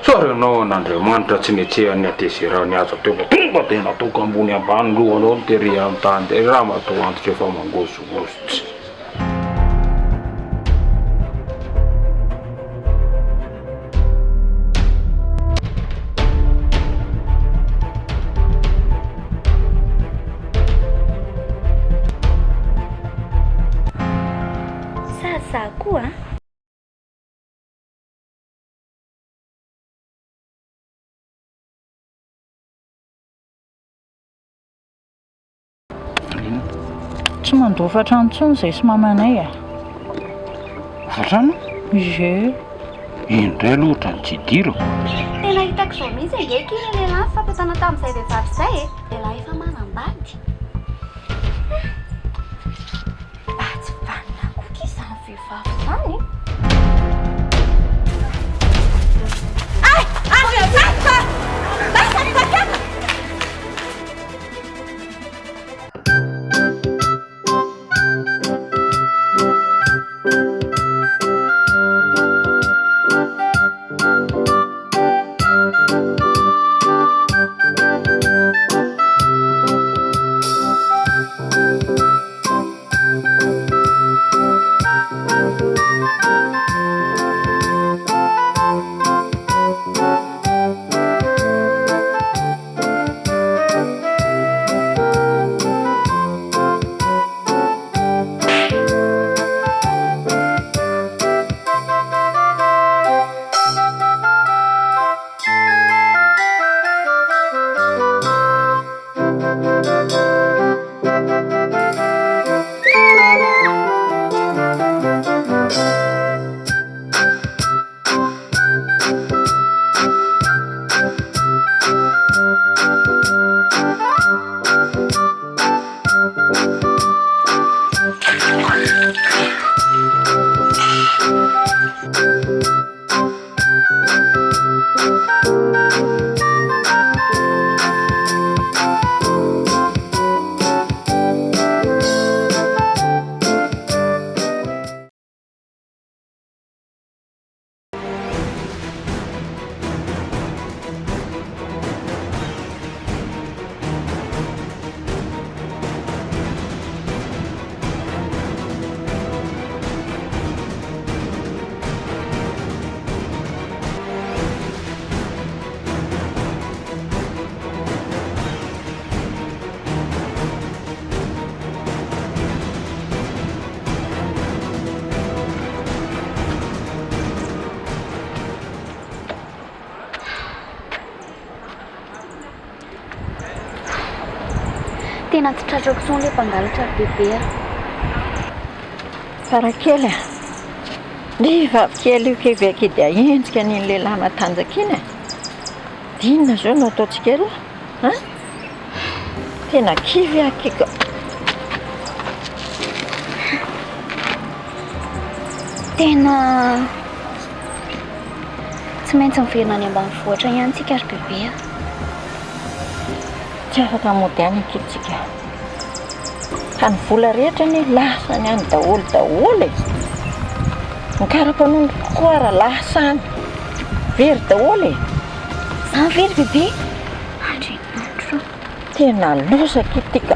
Sao ary ianao an'Andriamanitra tsy netsehan'ny hatezerany aza teo fa tonga dia nataoko ambony ambany lohanao ny tery amin'ny tany tery ramatoa antitra efa mangozogozo tsy. Sahasaha koa an! Tsy mandoa hofantrano intsony izay sy mamanay e. Hofantrano? Ie. Iny indray aloha ohatran'ny tsy idirako. Tena hitako izao mihitsy ange akia ilay lehilahy nifampitana tamin'izay vehivavy izay e. Lehilahy efa manambady. Mba tsy vanona koa akia izany vehivavy izany e. Ay! Andriamanitra! Lasa ny pakana! Tena tsy tratrako intsony ilay mpangalatra ry bebe a. Farakely a! Ry vavikely io kay ve akia dia henjika an'iny lehilahy matanjaka iny e! Dia inona izao no ataontsika eto a? Tena kivy aho akia ka. Tena tsy maintsy miverina any ambanivohitra ihany tsika ry bebe a. Tsy afaka mody any akia tsika. Fa ny vola rehetra anie lasany any daholo daholo e. Ny karapanondroko koa ara lasa any. Very daholo e. Zany ve ry bebe? Andriamanitro ô. Tena loza akia ty ka.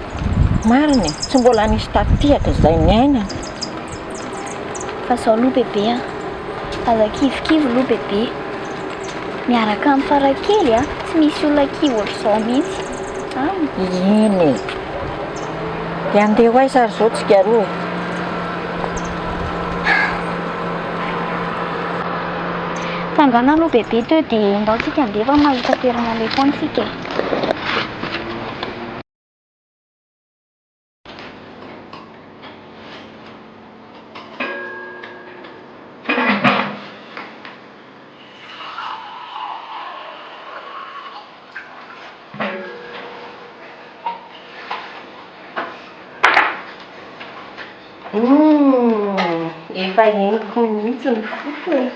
Marina e, tsy mbola nisy taty hatrizay niainana. Fa zao aloha bebe a, aza kivikivy aloha bebe. Miaraka amin'i Farakely a, tsy misy olona kivy ohatr'izao mihitsy. An? Eny e. Dia handeha ho aiza ary izao tsika roa e? Tsangana aloha bebe teo dia ndao tsika handeha fa mahita toerana aleha foana tsika e. Humm, efa henoko mihitsy ny fofony.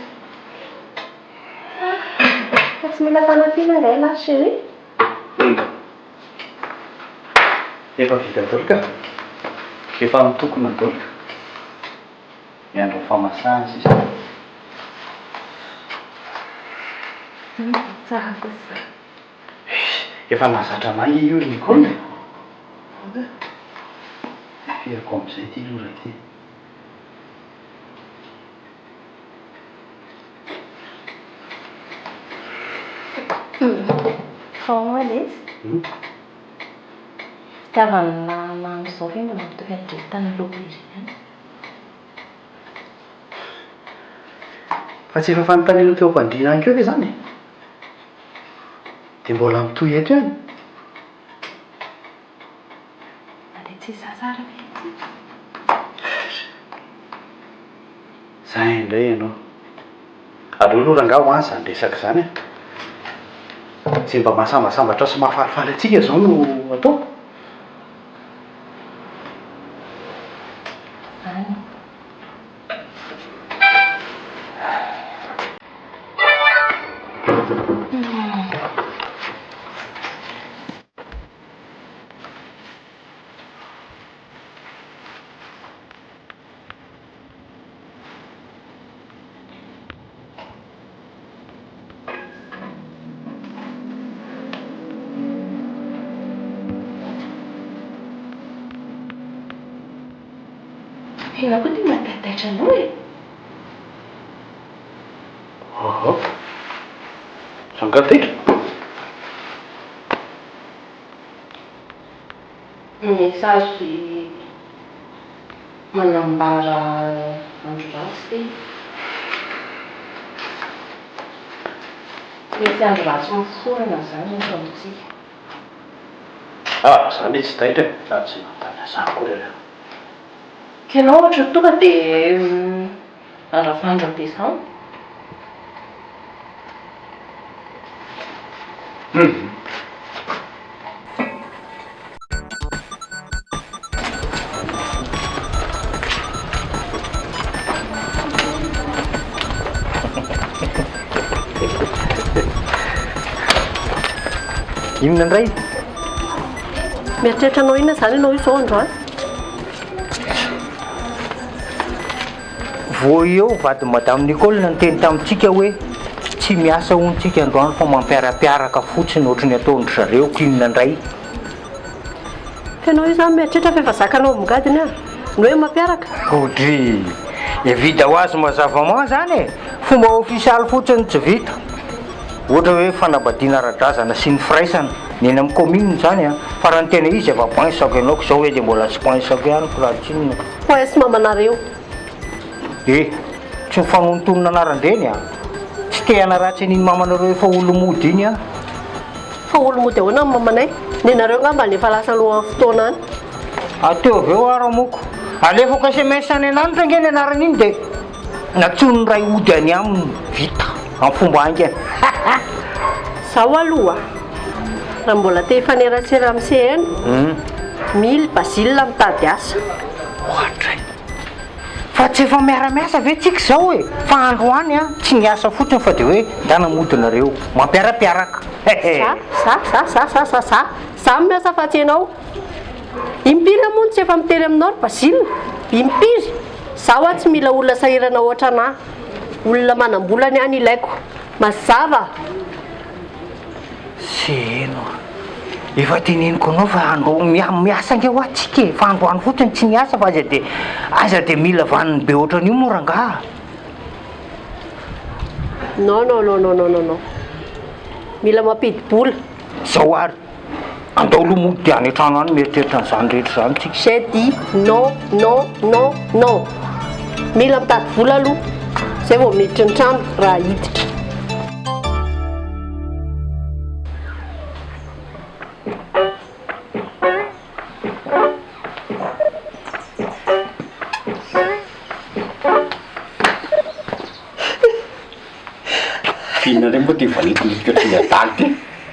Fa tsy mila fanampiana angaha ialahy chérie? Eka. Efa vita daholo ka. Efa mitokona daholo. Miandry ny famasahana sisa. Tsara kosa. Efa nahazatra anah nge io ry Nicole e. Feriko amin'izay ity aloha raha ity. Fa ahoana lesy? Fitiavana anah amin'izao ve mbola mitovy hadretan'ny loha ery ihany? Fa tsy efa fanontaniana teo am-pandriana ihany koa ve izany e? Dia mbola mitohy eto ihany? Na dia tsy hizaza ary ve isika? Zay indray ianao. Aleo aloha rangahy ho any izany resaka izany e. Izay mba mahasambasambatra sy mahafalifaly antsika izao no atao. Any. Ianao koa ty mahataitaitra anao e! Aha. Za angaha taitra? Message manambara andro ratsy ity. Mety andro ratsy miforona izany eto amintsika. Ah, za anie tsy taitra e, za tsy nanontany an'izany akory ary aho. K'ianao ohatra tonga dia mandravandra be izany? Hum. Inona indray? Mieritreritra anao inona izany ianao izao androany? Vao eo vadin'i Madame Nicole niteny tamintsika hoe tsy miasa hono tsika androany fa mampiarapiaraka fotsiny ohatry ny ataon-dry zareo ko inona indray? Fa ianao io izany mieritreritra fa efa zakanao ambongadiny ah! Ny hoe mampiaraka? Audrey, Evida ho azy mazavament zany e! Fomba ofisialy fotsiny tsy vita. Ohatra hoe fanambadiana ara-drazana sy ny firaisana, ny eny amin'ny commune izany an! Fa raha ny tena izy efa poince-ko ianao ko zao hoe dia mbola tsy poince-ko ihany ko raha tsinona. Poince mamanareo. Eh! Tsy mifanonontonona anaran-dreny an! Tsy te hanaratsy an'iny mamanareo efa olo-mody iny aho. Fa olo-mody ahoana ny mamanay? Nenareo angamba ny efa lasa alohan'ny fotoana any. Ateo avy eo aho ramoko. Alefako sms any an-danitra ange ny anaran'iny dia nantsoin'ny ray hody any aminy. Vita. Amin'ny fomba haingana. Zaho aloha raha mbola te hifanerasera amin'ny CN, mily Basile mitady asa. Oadray. Fa tsy efa miara-miasa ve tsika izao e? Fa androany an, tsy niasa fotsiny fa dia hoe ndana mody nareo. Mampiara-piaraka. Hehe. Za, za, za, za, za, za, za. Za no miasa fa tsy ianao. Impiry aho moa no tsy efa miteny aminao ry Basile? Impiry? Za hoa tsy mila olona sahirana ohatranà. Olona manam-bola ny ahy no ilaiko. Mazava! Seheno a! Efa teneniko anao fa andro miasa ange hoa tsika e! Fa androany fotsiny tsy niasa fa aza dia aza dia mila vaniny be ohatran'io moa rangaha a! Non non non non non non non. Mila mampidi-bola. Zao ary. Andao aloha mody dia any an-trano any mieritreritra an'izany rehetra izany tsika. J'ai dit non non non non. Mila mitady vola aloha zay vao miditra ny trano raha hiditra. Inona indray moa ty validin'ity ohatran'ny adala ity?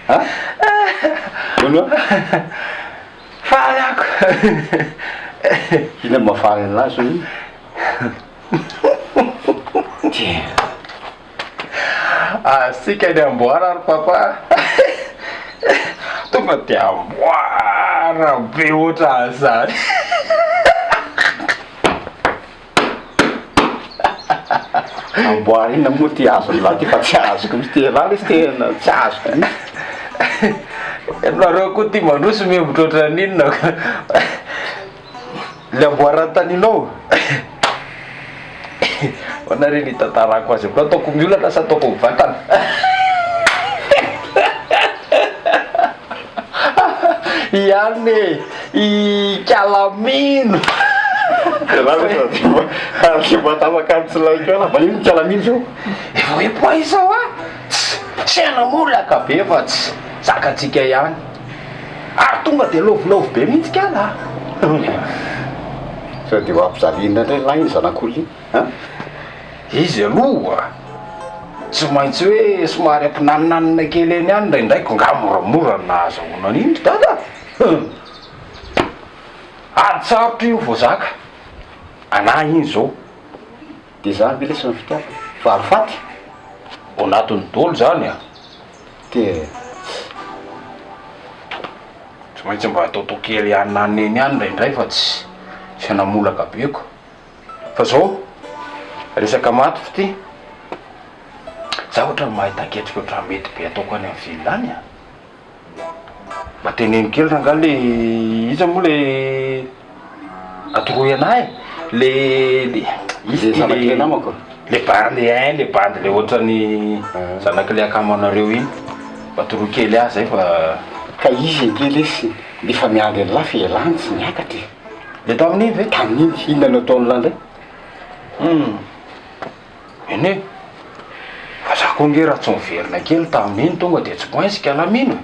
A? Hono a? Faly ako. Inona no mahafaly an'lah zao io? Ty. Asika ny amboara ry papa. Tonga dia amboara be ohatran'izany. Amboara inona moa ty azon'ny lahy ty fa tsy azoko mihitsy ty elah lesy tena tsy azoko mihitsy. Nareo koa ty mandroso mihemotra ohatran'inona ka. Le amboara antaninao. Ahoana re ny hitantarako azy aminao? Ataoko miolana sa ataoko mivantana? I anona e! I Kalamino! Ary mba tapaka amin'ny tsilay koa lah, mba ino Kalamino zao? Efa hoe poids hoa! Tsy hanamolaka be fa tsy zakantsika ihany. Ary tonga dia lôvilôvy be mihitsy kala a! Sao dia ho ampijaliana indray lahy iny zanak'olona iny an? Izy aloha tsy maintsy hoe somary ampinaninanina kely eny ihany indraindray ko nga moramora ny nahazahoana an'iny ry dada a! Ady sarotra io vao zaka anah iny zao. Dia zany ve lesy ny fitiavana? Valifaty? Ao anatin'ny dolo zany a! Dia tsy maintsy mba ataotao kely ihany na neny ihany indraindray fa tsy tsy hanamolaka be ko. Fa zao, resaka maty f'ity, za ohatran'ny mahita ketrika ohatran'ny mety be ataoko any amin'ny ville any a! Mba teneno kely rangahy le iza moa le atoroy anahy e, le le iza Le ty zanak'ilay le namako? le bandy ein le bandy le ohatran'ny zanak'ilay akamanareo iny, mba atoroy kely ahy zay fa. Ka izy ange lesy efa miandry an'lah fa elah no tsy niakatra e! Le tamin'iny ve? Tamin'iny, inona no ataon'lah ndray? Hum, eny e, fa za koa nge raha tsy niverina kely tamin'iny tonga dia tsy poince Ikalamino e!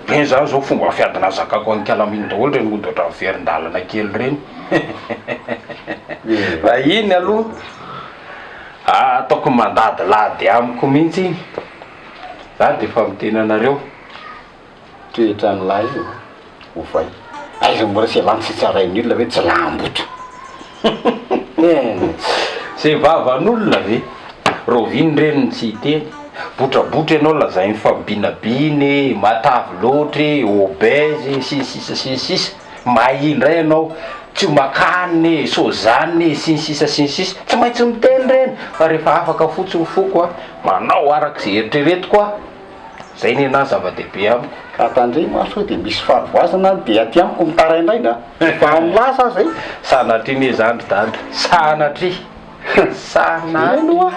Reny zany zao fomba fiadina zakako an'i Ikalamino daholo reny mody ohatran'ny miverin-dalana kely reny fa iny aloha ataoko mandadilady amiko mihitsy iny, za dia efa miteny anareo. Toetran'ny lahy io ovay. Aiza mbola tsy ialany tsy tsarain'ny olona hoe jilamboto. Tena tsy. Ze vavan'olona ve? Raoviana ireny no tsy hiteny? Botrabotra ianao lazainy fa mibinabina e, matavy loatra e, obèse e, sy ny sisa sy ny sisa, mahia indray ianao, tsy homakanina e, sôzanina e, sy ny sisa sy ny sisa, tsy maintsy miteny ireny fa rehefa afaka fotsiny ny foko a, manao araka izay eritreretiko aho. Zay nenah zava-dehibe amiko. Ka tandremo ary sao dia misy fahavoazana any dia aty amiko mitaraindraina a! Efa amin'ny lasa aza e! Sanatria ne zany ry dada, sanatria! Sanatria! Eny oa!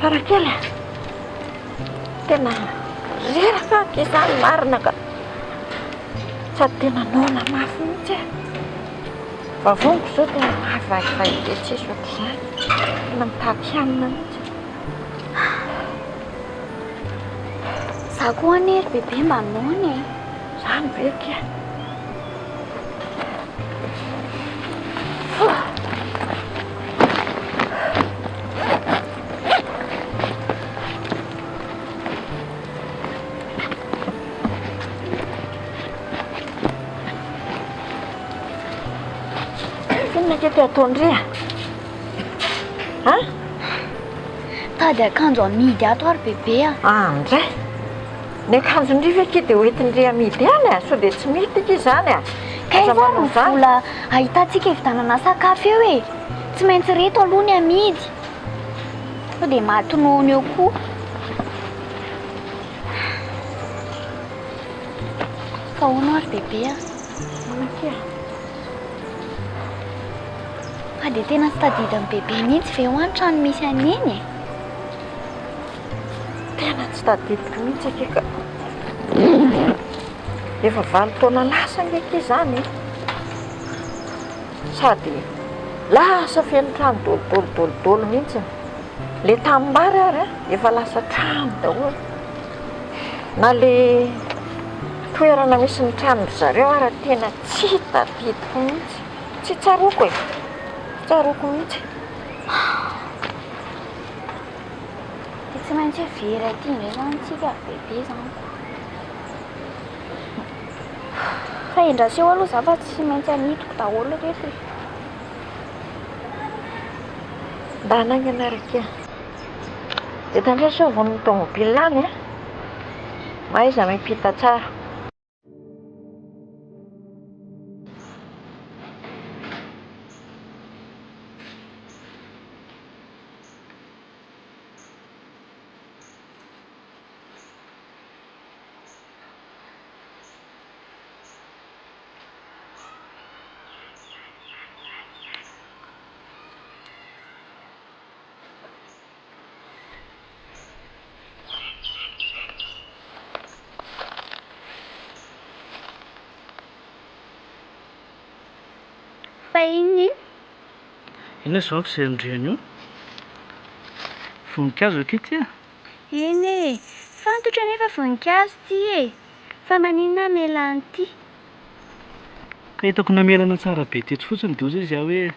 Farakely a! Tena reraka aho akia izany marina ka! Sady tena noana mafy mihitsy e! Vavoniko izao tena mavaivay be tsisy ohatr'izany, tena mitady hanina mihitsy. Za koa anie ry bebe mba noana e. Zany ve kia? Inona akia ty ataon-dry a? A? Tady akanjo amidy ato ary bebe a. Andray! Ny akanjon-dry ve akia dia hoentin-dry amidy any a? Sao dia tsy mety akia izany a? Kay Aza va manao no izany. vola ahitantsika hividianana sakafo eo e! Tsy maintsy ireto aloha ny amidy. Sao dia maty noana eo koa. Fa hono ary bebe a. Hono akia. Fa dia tena tsy tadidin'i bebe mihitsy ve hoa ny trano misy an'i Neny e? Tena tsy tadidiko mihitsy akia ka. Efa 8 taona lasa ange akia izany e. Sady lasa feno trano dolidoly dolidoly mihitsy. Le tanimbary ary a, efa lasa trano daholo. Na le toerana misy ny tranon-dry zareo ary tena tsy tadidiko mihitsy. Tsy tsaroako e, tsy tsaroako mihitsy. Dia tsy maintsy hoe very aty indray izany tsika ry bebe izany ko. Fa endraso eo aloha za fa tsy maintsy amidiko daholo ireto e. Ndana haingana ary akia. Dia tandremo sao voan'ny tomobile any a. Mahaiza miampita tsara. Fa inona iny? Inona izao fijerin-dry an'io? Voninkazo akia ity a! Eny e! Fantatro anefa voninkazo ity e! Fa maninona aho miala an'ity? Ka hitako namelana tsara be teto fotsiny dia hoy izy aho hoe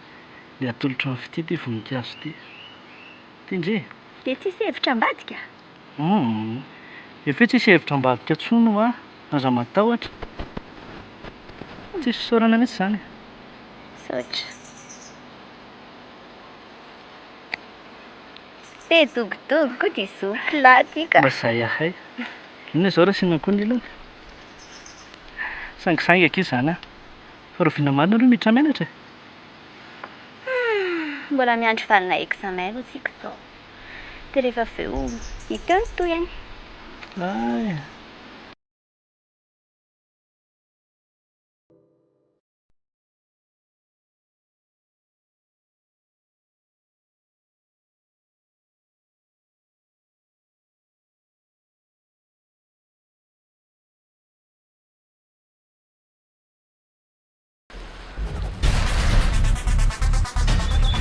ny atolotro an'i Fitia ity voninkazo ity. Ity ndry e! Dia tsisy hevitra ambadika? Humm. Efa hoe tsisy hevitra ambadika intsony hoa, aza matahotra. Tsisy fisaorana mihitsy izany e. Misaotra. Be dogodogo koa dia zoky lahy ty ka. Mba zay ahay. Inona izao raha asiana koa ny ilany? Sangisangy akia izany an. Fa rahoviana marina aloha miditra mianatra e? Humm, mbola miandry valina examen aloha tsika izao. Dia rehefa avy eo hita eo ny tohiny. Hay.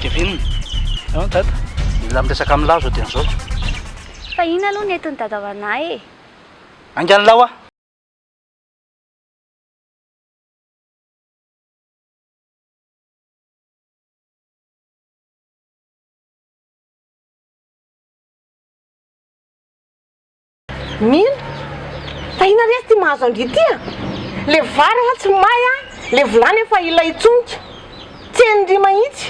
Kevin, An dada? Mila miresaka amin'lah zao dia an'izao. Fa inona aloha no entin'i dada ho anah e? Haingana lah hoa! Mino? Fa inona re ity mahazo an-dry ity a? Le vary a tsy may a, le vilany efa ila hitsonika. Tsy henon-dry mahitsy.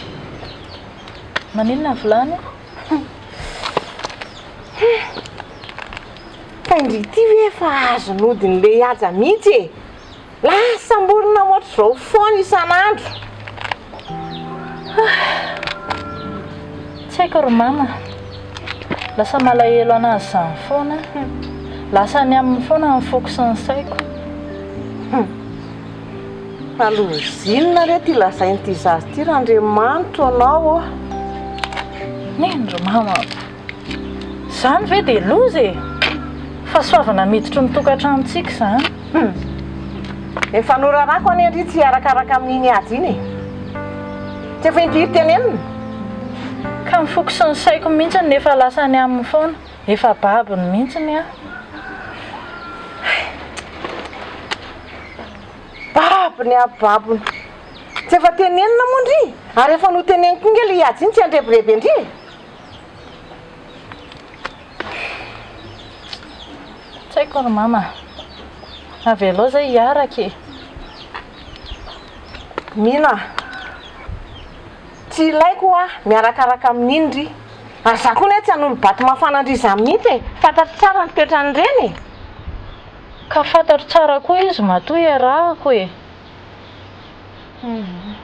Maninona ny vilany? Fa indry ity ve efa azon'odin'le haja mihitsy e? Lasa samborina ohatr'izao foana isan'andro. Tsy haiko ry mama. Lasa malahelo an'azy izany foana aho. Lasa any aminy foana ny foko sy ny saiko. Fa loza inona re ity lazain'ity zaza ity Randriamanitro anao ô? Neny ry mama. Izany ve dia loza e? Fahasoavana miditry ny tokantranontsika izany. Hum. Efa norarako anie ndry tsy hiarakaraka amin'iny ady iny e. Tsy efa impiry tenenina? Ka ny foko sy ny saiko mihitsy no efa lasa any aminy foana. Efa babony mihitsy aho. Hay. Babony aho babony. Tsy efa tenenina moa ndry? Ary efa noteneniko nge le ady iny tsy handrebireby an-dry e. Tsy haiko ry mama a. Avelao zay hiaraka e. Mino a. Tsy ilaiko hoa miarakaraka amin'iny ndry. Ary za koa anie tsy hanolo-bato mafana ndry zany mihitsy e. Fantatro tsara ny toetran'ireny e. Ka fantatro tsara koa izy matoa iarahako e.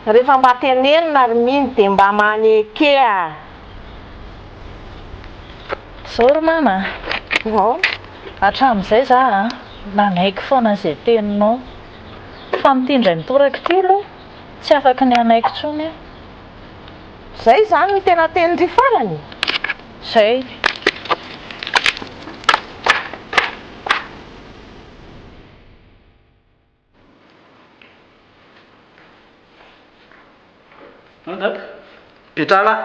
Rehefa mba tenenina ry Mino dia mba maneke a! Zao ry mama a! Hatramin'izay za a, nanaiky foana izay teninao. Fa amin'ity indray mitoraka ity aloha, tsy afaky ny hanaiky intsony aho. Zay izany no tena tenin-dry farany? Zay. An dada. Petraha lahy.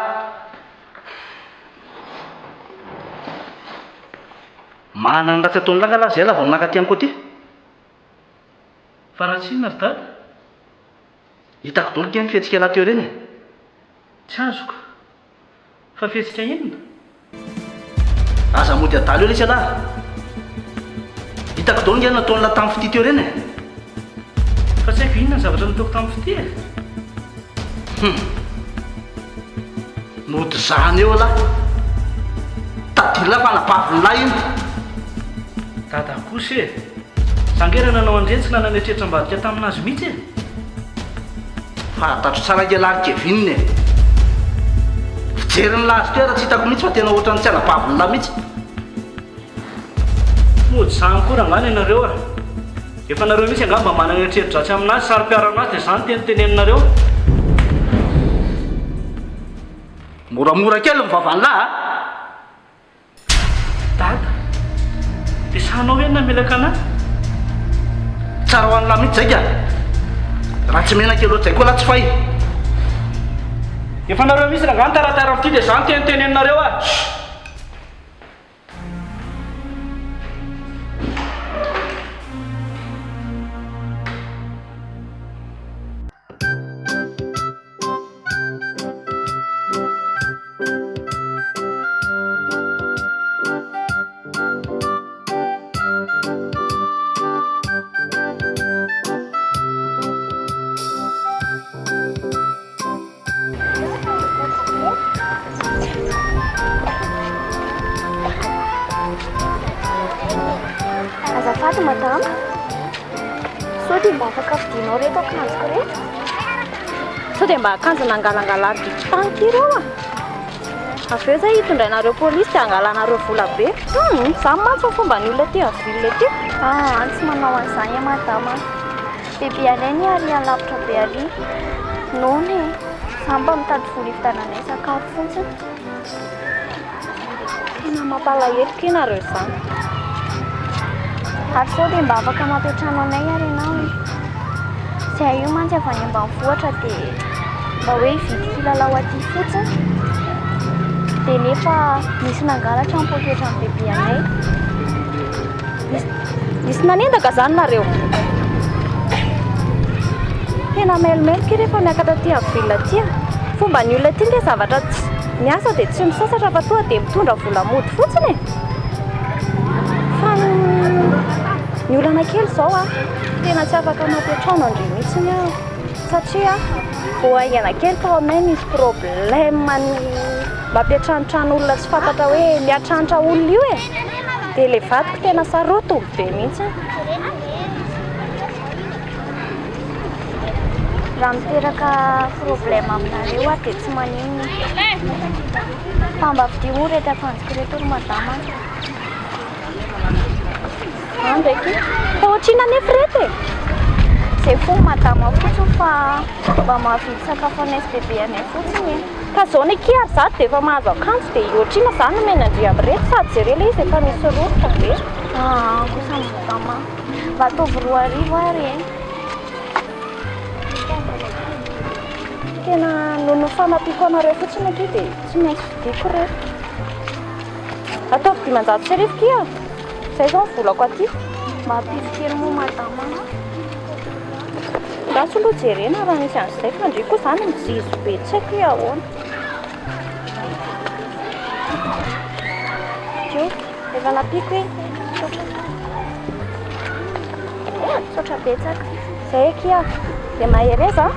Manana ny ratsy ataon'ny lahy nga lahy zay lahy vao naka aty amiko aty. Fa ratsy inona ry dada? Hitako daholo kay ny fihetsika lahy teo ireny e. Tsy azoko. Fa fihetsika inona? Aza mody adala eo lesy ialahy. Hitako daholo nge ny nataon'lah tamin'ny fitia teo ireny e. Fa tsy haiko inona ny zavatra nataoko tamin'ny fitia e. Hum. Mody zany eo lah. Tadidin'lah fa anabavin'lah iny. Dada kosa e! Za nge raha nanao an'ireny tsy nanana eritreritra ambadika tamin'azy mihitsy e! Fantatro tsara ange lah ry Kevin e! Fijerin'lah azy teo ara tsy hitako mihitsy fa tena ohatran'ny tsy anabavin'lah mihitsy. Mody zany koa rangahy ny anareo a! Efa nareo mihitsy angamba mba manana eritreri-dratsy aminazy, saro-piaro aminazy dia zany teny teneninareo. Moramora kely ny vavan'lah a! Dada, dia sahinao ve ny namelaka anah? Tsara ho an'lah mihitsy zay ka! Raha tsy mena kely ohatr'izay koa lah tsy fay. Efa nareo mihitsy rangahy no taratara amin'ity dia zany teny teneninareo a! Azafady madama, sao dia mba afaka vidianao ireto akanjoko ireto? Sao dia mba akanjo nangalangalariko tany ity ireo ah? Avy eo izay hitondrainareo polisy dia hangalanareo vola be. Hum, izany mantsy ny fomban'ny olona aty amin'ny ville aty. Ah, tsy manao an'izany aho madama. Bebe anay ny ary lavitra be ary. Noana e. Za mba mitady vola hividiananay sakafo fotsiny. Tena mampalahelo ity nareo izany. Ary sao dia mba afaka mampiantrano anay ary ianao e. Izahay io mantsy avy any ambanivohitra dia mba hoe hividy kilalao aty fotsiny. Dia nefa nisy nangalatra ny poketran'i bebe anay. Nisy nanendaka izany nareo? Tena mailomailo rehefa miakatra aty amin'ny ville aty a. Fomba ny olona aty nge zavatra tsy miasa dia tsy misasatra fa tonga dia mitondra vola mody fotsiny e. Fa ny olana kely izao a, tena tsy afaka mampiantrano an-dry mihitsy aho satria vao haingana kely tao aminay nisy problème ny mampiantranotrano olona tsy fantatra hoe miantrantra olona io e. Dia ilay vadiko tena sarotiny be mihitsy. Raha miteraka problème aminareo aho dia tsy maninona. Fa mba vidio moa ireto akanjoko ireto ry madama a. Andro aky. Fa ohatr'inona anefa ireto e? Izay fony madama fotsiny fa mba mahavidy sakafo anay sy bebe anay fotsiny e. Ka zao ny akia ary za dia efa mahazo akanjo dia ohatr'inona za no omena an-dry amin'ireto sady jereo ilay izy efa misy rovitra be. Aa kosa madama. Mba ataovy 2000 ary e. Tena noho ny fanampiako anareo fotsiny akia dia tsy maintsy vidiako ireto. Ataovy 1500 kia. Izay izao ny volako aty. Mba ampio kely moa madama a. Andraso aloha jerena raha misy an'izay fa ndry koa izany mizizo be tsy haiko hoe ahoana. Io, efa nampiako iny. Misaotra. Misaotra betsaka. Izay akia. Dia mahereza a.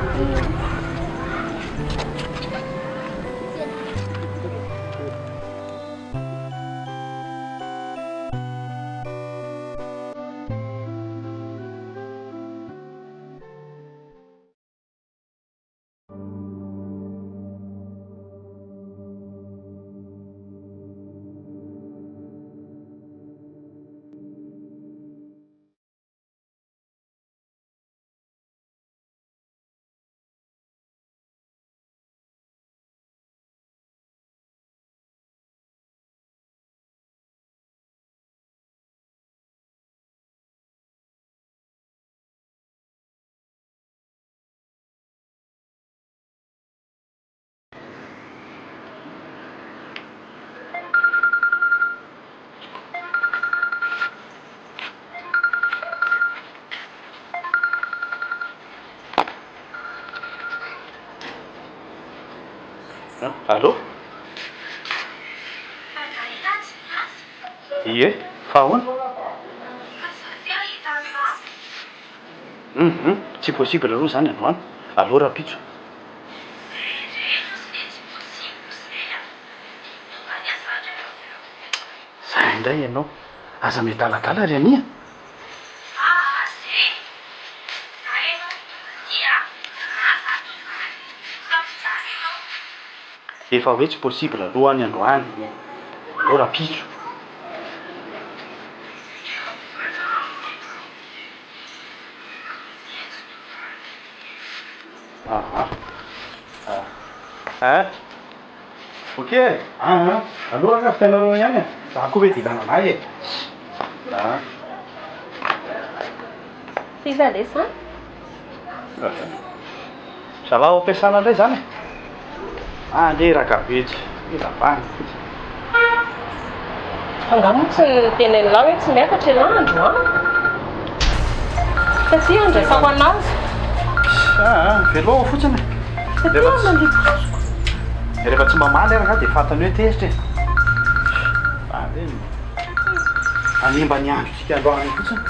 Allô? Ie, fa ahoana? Hum, tsy possible aloha izany androany, aleo rahampitso. Zay indray ianao. Aza miadaladala ry Ania. Efa hoe tsy possible aloha ny androany, aleo rahampitso. Aha. Ah. Ok e! Aa aleo rangah vitainareo ihany e! Za koa ve dia ilana anah e! Aa. Iza lesy an? Zalahy ao am-piasana indray izany e! Andeha Ragabetsy, mila vany fotsiny. Fa nga moa tsy nitenen'lah hoe tsy miakatra elah androany? Taty andraisako anazy. Aa, veloma ao fotsiny e. Taty aho mandidy hazoko. Rehefa tsy mamaly ary angaha dia fantany hoe tezitra e. Aleo hanimba ny androntsika androany fotsiny.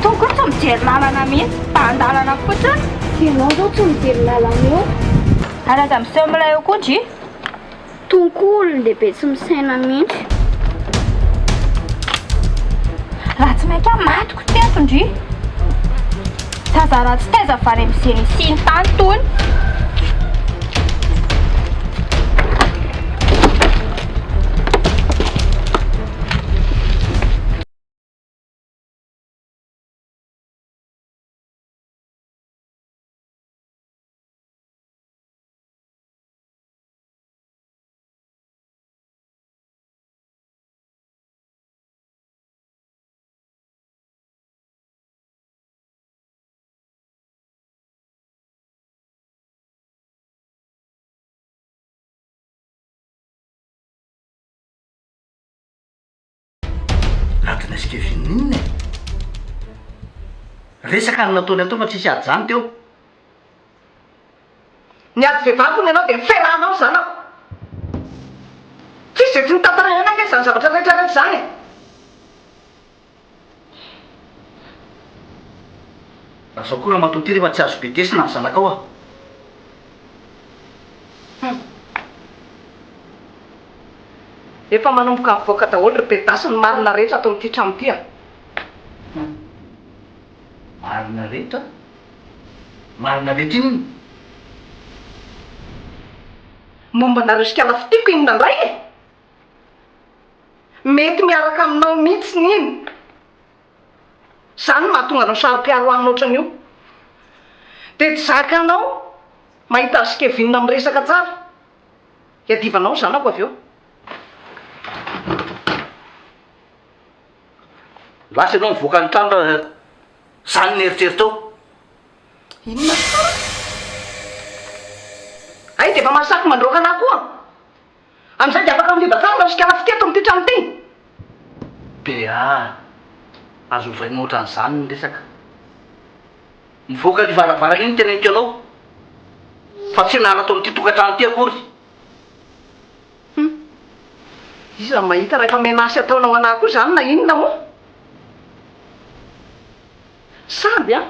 Tony koa tsy mijery lalana mihitsy, mbahan-dalana fotsiny. Ianao zao tsy mijery lalana eo. Ary aza miseho milay eo koa ndry. Tony koa olon-dehibe tsy misaina mihitsy. Raha tsy maika matiko teto ndry. Zaza ratsy taiza avy any amin'izay nisiany tany tony. Adina sy Kevin inona e? Resaka no nataony atao fa tsisy ady zany teo. Niady vehivavy hono ianao dia niferahanao ny zanako. Tsisy izay tsy notantaraina ange izany zavatra rehetra rehetra izany e. Lazao koa ramatoa ity rehefa tsy azo bedesina ny zanakao ah. Hum. Efa manomboka mivoaka daholo ry Bedasy ny marina rehetra ato amin'ity trano ity ah. Hum. Marina rehetra? Marina rehetra inona? Momba anareo sy kala fitiako inona indray e? Mety miaraka aminao mihitsy iny. Zany no mahatonga anao saro-piaro aminy ohatran'io. Dia tsy zakanao mahita azy sy Kevin miresaka tsara. Iadivanao ny zanako avy eo. Lasa ianao mivoaka ny trano raha zany ny eritreritrao. Inona tsara? Hay dia efa mahasaky mandroaka anah koa. Amin'izay dia afaka mividy tsara ireo sikala fitia eto amin'ity trano ity. Bea, azo ovaina ohatran'izany ny resaka. Mivoaka ny varavarana iny teneniko anao fa tsy miala ato amin'ity tokantrano ity akory. Hum. Iza no mahita raha efa menace ataonao anah koa izany na inona moa? Samby an!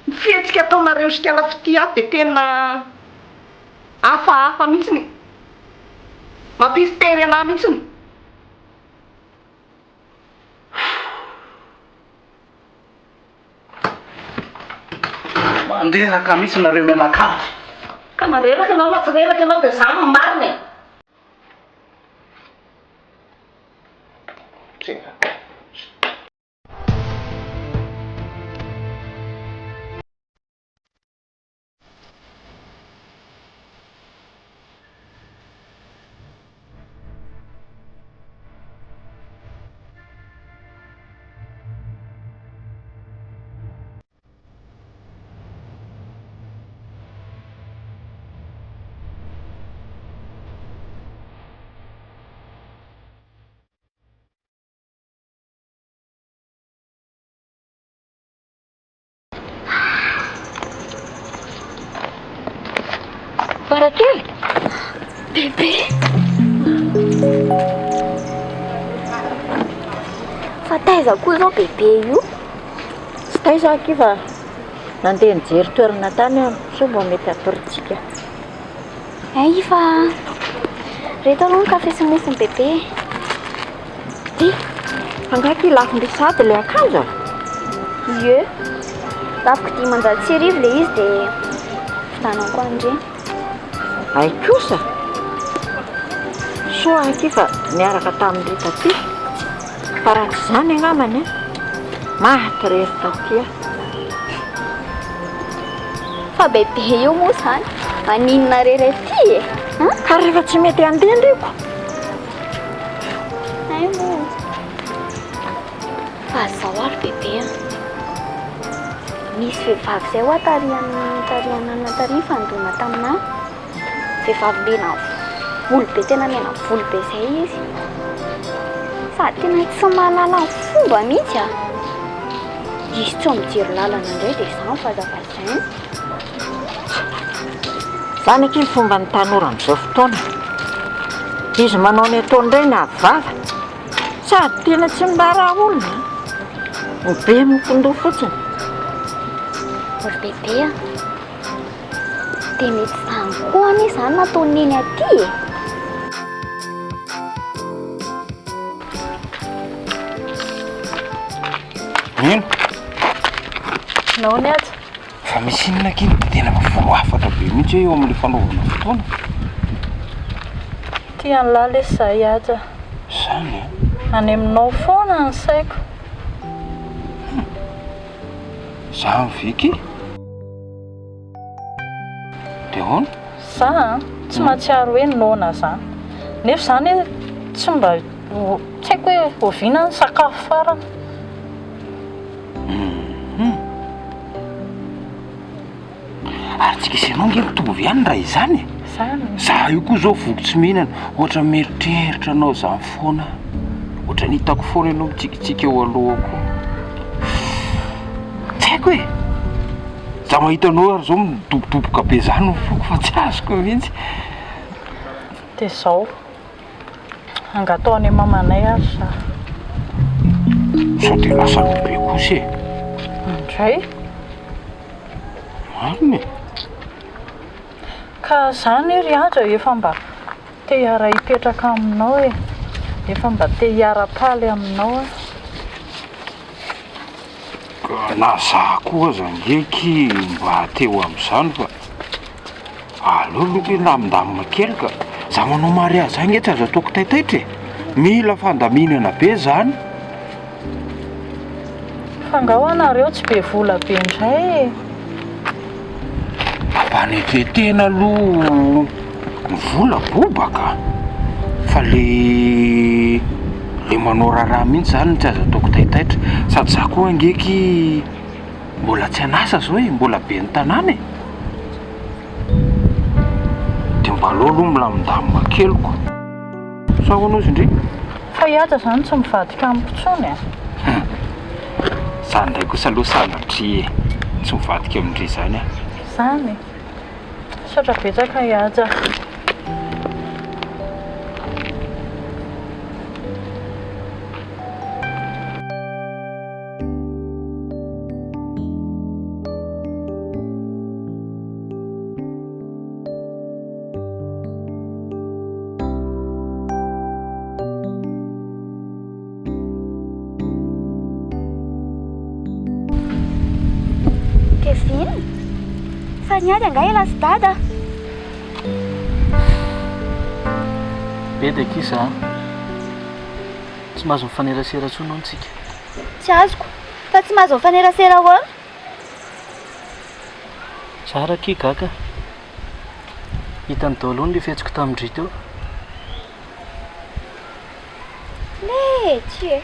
Ny fihetsika ataonareo sikala fitia ato dia tena hafahafa mihitsiny e! Mampiritery anah mihitsiny. Mandreraka mihitsy nareo mianakavy. Ka na reraka ianao na tsy reraka ianao dia za no marina e! Reraka. Farakely! Bebe! Fa taiza koa izao bebe io? Tsy taiza aho akia fa nandeha nijery toerana tany aho sao mba mety hatorintsika. Hay fa reto aloha ny kafe sy ny mofon'i bebe e. Ty! Fa angaha akia lafo ndry sahady ilay akanjo a? Ie. Lafoko 1500 ilay izy dia vidianako an'ireny. Hay kosa! Soa akia fa niaraka tamin'i Rita aty fa raha tsy izany angambany an, maty irery taty aho. Fa bebe io moa izany maninona irery aty e? An? Ka rehefa tsy mety handeha ndriko. Hay moa. Fa zao ary bebe a. Nisy vehivavy izay hoa tary tary ananona tary nifandona taminà. Vehivavy mena volo be tena mena volo be izay izy. Sady tena tsy mahalala ny fomba mihitsy a. Izy tsy mijery lalana indray dia izany fa zava-jaina. Izany akia ny fomban'ny tanora amin'izao fotoana. Izy manao ny ataony indray ny avo vava. Sady tena tsy miraharaha olona an! Ny be mokon-doha fotsiny. Ry bebe a! Dia mety izany koa anie izany nataon'i Neny aty e! Mino? Nahoana aza? Fa misy inona akia no tena voahafatra be mihitsy hoe eo amin'ilay fanaovana fotoana? Tia an'lah lesy za Haja. Zany e? Any aminao foana ny saiko. Hum. Zany ve ki? De ahoana? Za an, tsy mahatsiaro hoe noana zany. Nefa za anie tsy mba tsy haiko hoe oviana ny sakafo farany. Hum. Ary tsika sy ianao nge mitovy ihany raha izany e. Zany. Za io koa zao voky tsy mihinana, ohatra mieritreritra anao zany foana aho. Ohatra ny hitako foana ianao mitsikitsiky eo alohako eo. Tsy haiko e. Za mahita anao ary zao midobodoboka be zany ny foko fa tsy azoko mihitsy. Dia zao. Angataho any mamanay ary za. Sao dia lasa aloha be kosa e. Indray? Marina e. Ka za anie ry Haja efa mba te hiara-hipetraka aminao e. Efa mba te hiara-paly aminao aho. Ka na za koa aza ange akia mba te ho amin'izany fa. Aleo aloha milamindamina kely ka. Za manao mariage zany nge tsy azo ataoko taitaitra e. Mila fandaminana be zany. Fa nga hoa nareo tsy be vola be ndray e. Ampanetretena aloha ny vola bobaka fa le le manao raharaha mihitsy zany no tsy azo ataoko taitaitra. Sady za koa ange ky Mbola tsy an'asa zao e, mbola ben'ny tanàna e. Dia mba aleo aloha milamindamina kely ko. Sa ahoana ozy ndry? Fa i Haja zany tsy mivadika amiko intsony e. Hum. Zany indray kosa aloha sanatria e. Tsy mivadika amin-dry izany aho. Zany e. Misaotra betsaka i Haja. Kevin, fa niady angaha ialahy sy dada? Bedy akia za. Tsy mahazo mifanerasera intsony hono tsika. Tsy azoko. Fa tsy mahazo mifanerasera ahoana? Za rakia gaga. Hitany daholo hono le fihetsiko tamin-dry teo. Letsy e!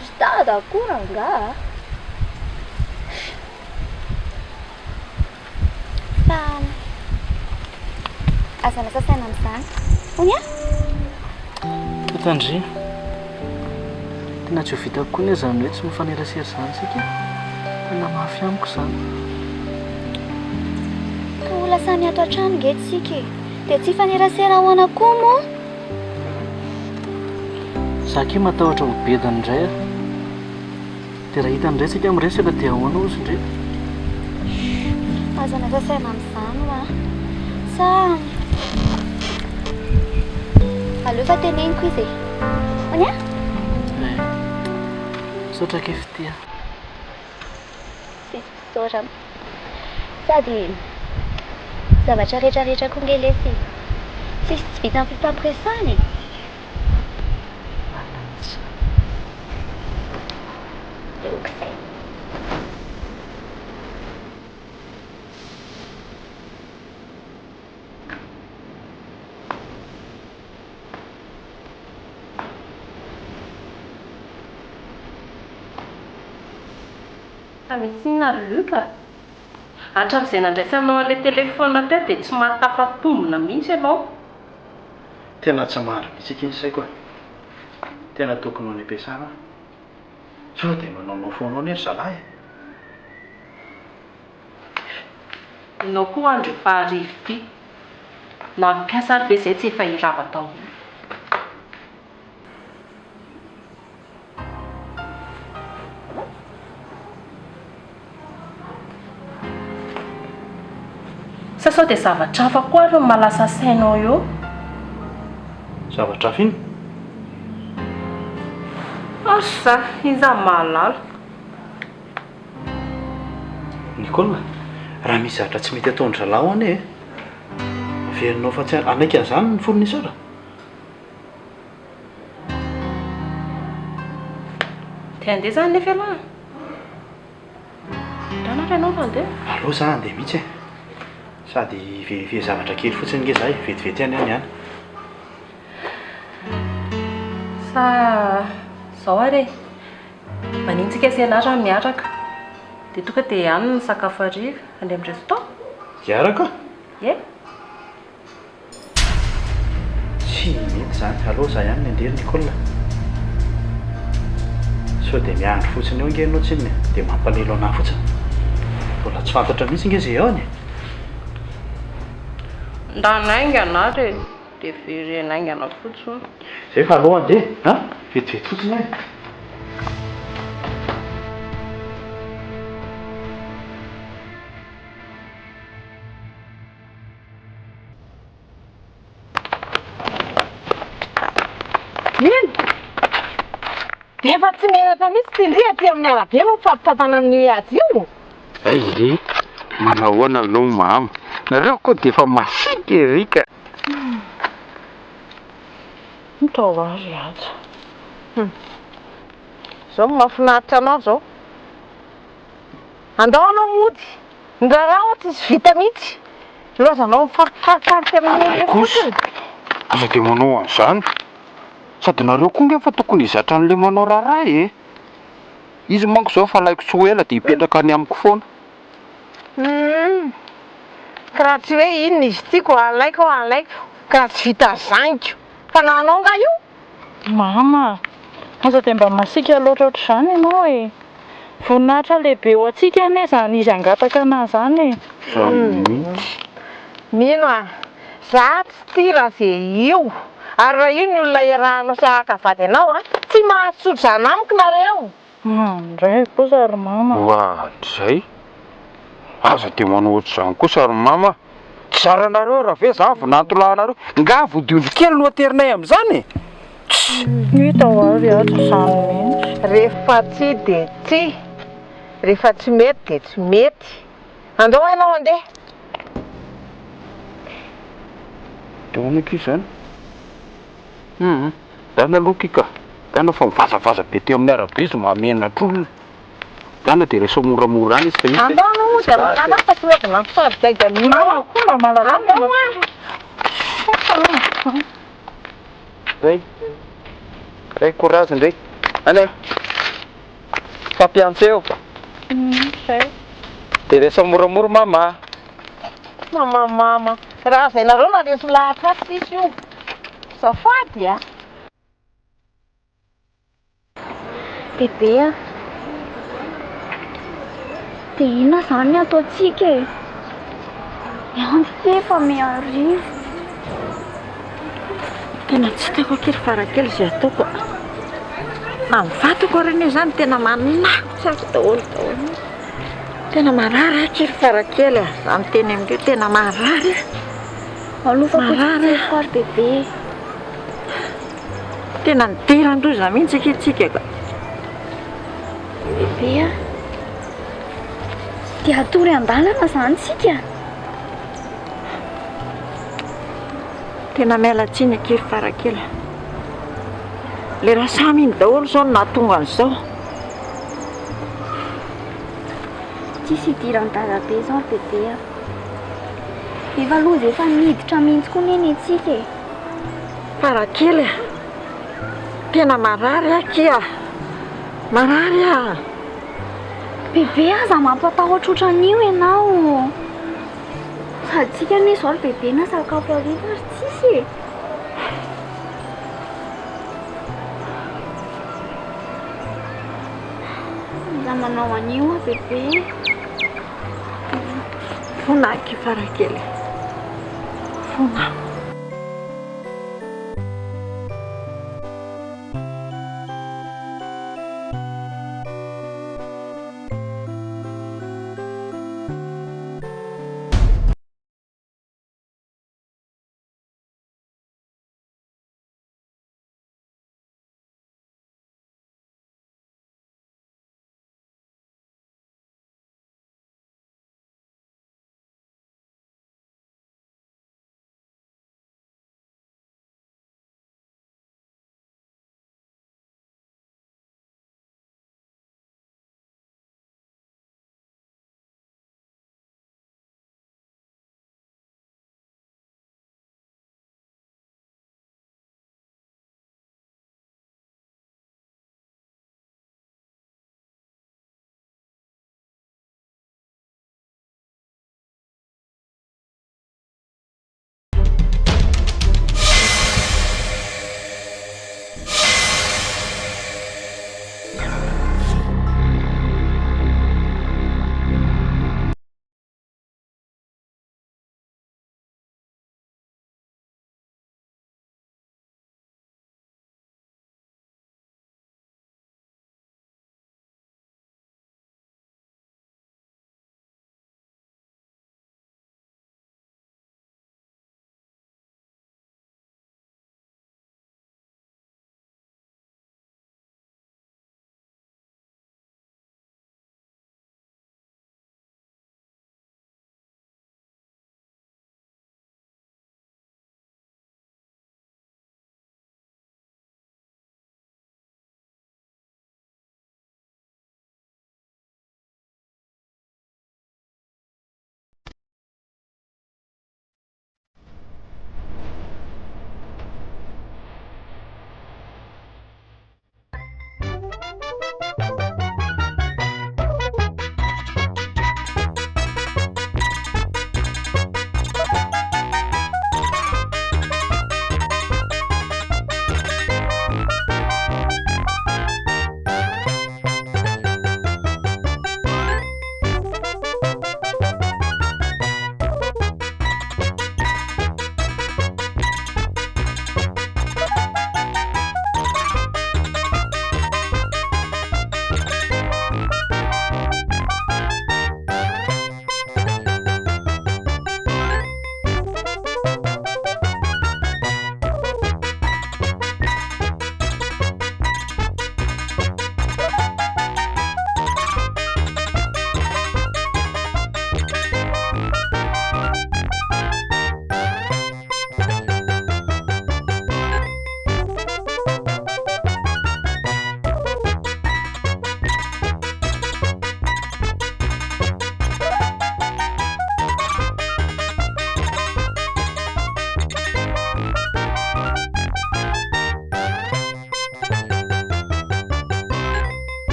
Ry dada koa rangaha a! Fa aza lasa saina amin'izany. Hono a? Tandria. Tena tsy ho vitako koa anie izany hoe tsy mifanerasera izany isika e. Tena mafy amiko izany. Ka olana. Mbola samy ato an-trano nge tsika e. Dia tsy hifanerasera ahoana koa moa? Za akia matahotra ho bediny indray a. Dia raha hitany indray tsika miresaka dia ahoana ozy ndry? Chut! Aza miasa saina amin'izany hoa. Sa aleo fa teneniko izy e. Honia? Eh. Misaotra akia fitia. Tsisy fisaorana. Sady zavatra retraretra koa nge lesy e. Tsisy tsy vitan'ny fifampiresahana e. Aleoko izay. Fa misy inona ry Luc a? Hatramin'izay nandraisanao an'ilay telefaonina teo dia tsy mahatafatombina mihitsy ianao. Tena tsy mandry mihitsy akia ny saiko e. Tena tokony ho any am-piasana aho. Sao dia manaonao foana ao anie ry zalahy e. Ianao koa andro efa hariva ity. Na ny mpiasa ary ve izay tsy efa hirava daholo. Sa sao dia zavatra hafa koa ary no mahalasa sainao eo? Zavatra hafa inona? Asa, iza no mahalala. Nicole, raha misy zavatra tsy mety ataon-dry zalahy ao anie e, heverinao fa tsy hanaiky an'izany ny fournisseur? Te handeha izany nefa ialahy? Ndana ary ianao no handeha. Aleo za handeha mihitsy e. Sady hi-verifier zavatra kely fotsiny nge za e, vetivety ihany aho ny any. Sa izao ary e, maninona tsika sy ialahy raha miaraka? Dia tonga dia any ny sakafo hariva, any amin'ny resto? Hiaraka? Ie. Tsy mety izany, aleo za ihany no handeha ry Nicole a! Sao dia miandry fotsiny eo ange ianao tsinona e, dia mampalahelo anah fotsiny. Mbola tsy fantatra mihitsy ange izay ao e! Ndana haingana ary e, dia vereno haingana fotsiny. Izay fa aleo handeha a! Vetivety fotsiny aho e! Iny! Dia efa tsy menatra mihitsy ity ndry aty amin'ny arabe no mifampitantana amin'io aty io. Hay ve! Manahoana aloha mama? Nareo koa dia efa masiaka ery ka! Mitao azy aza. Hum. Zao mahafinaritra anao zao. Andao anao mody. Ny raharaha ho'a tsisy vita mihitsy. Ilaozanao mifampifarifarika amin'ny olona Kosa, fotsiny. aza dia manao an'izany. Sady nareo koa nge efa tokony hizatra an'ilay manao raharaha e. Izy manko izao efa alaiko tsy ho ela dia hipetraka any amiko foana. Humm. Ka raha tsy hoe inona izy ity ko alaiko aho alaiko ka raha tsy vita zaniko. Fa na anao nga io? Mama a! Aza dia mba masiaka loatra ohatr'izany ianao e! Voninahitra lehibe ho antsika anie izany izy hangataka anah izany e! Izany mihitsy. Mino aho, za tsy tia raha ze io, ary raha io ny olona iarahanao sy haka vady anao a, tsy mahazo tso-drano amiko nareo. Mandray kosa ry mama. Oadray! Aza dia manao ohatr'izany kosa ry mama a! Tsy zaranareo raha ve za vinantolahinareo? Nga vodiondry kely no aterinay amin'izany e! Tssy! Hita ho avy ato izany mihitsy. Rehefa tsia dia tsia, rehefa tsy mety dia tsy mety. Andao ianao handeha. Dia ahoana akia izany? Hum, ndana aloha akia ka. Ndana fa mivazavaza be teo amin'ny arabe izy mahamenatra olona. Ndana dia resaho moramora any izy fa io Andao aloha mody aman-dala fa tsy mody mampisary gaga ny olona. Mama koa mba malalaka. Andao ary. Zay. Zay courage ndray. Any e. Fampiantso eo. Zay. Dia resaho moramora mama a. Mama mama. Raha izay nareo naresy lahatra ahy tsisy io. Azafady a. Bebe a! Dia inona izany no ataontsika e? Ny andro ity efa mihariva. Tena tsy hitako akia ry Farakely izay ataoko a. Na ny vatako ary anie izany tena manakotsako daholo daholo mihitsy. Tena marary aho akia ry Farakely a. Za miteny amin'ireo tena marary aho. Alofa Marary aho. koa ry bebe. Tena nidiran-doza mihitsy akia tsika ka. Bebe a. Dia hatory an-dalana izany tsika? Tena miala tsiny akia ry Farakely a. Le rasamy iny daholo izao no nahatonga an'izao. Tsisy idiran'i dadabe izao ry bebe a. Efa loza efa niditra mihitsy koa neny antsika e. Farakely a. Tena marary aho akia. Marary aho. Bebe aza mampatahotra ohatran'io ianao. Sady tsika anie izao ry bebe na sakafo hariva ary tsisy e. Mila manao an'io aho bebe. Fona akia Farakely. Fona.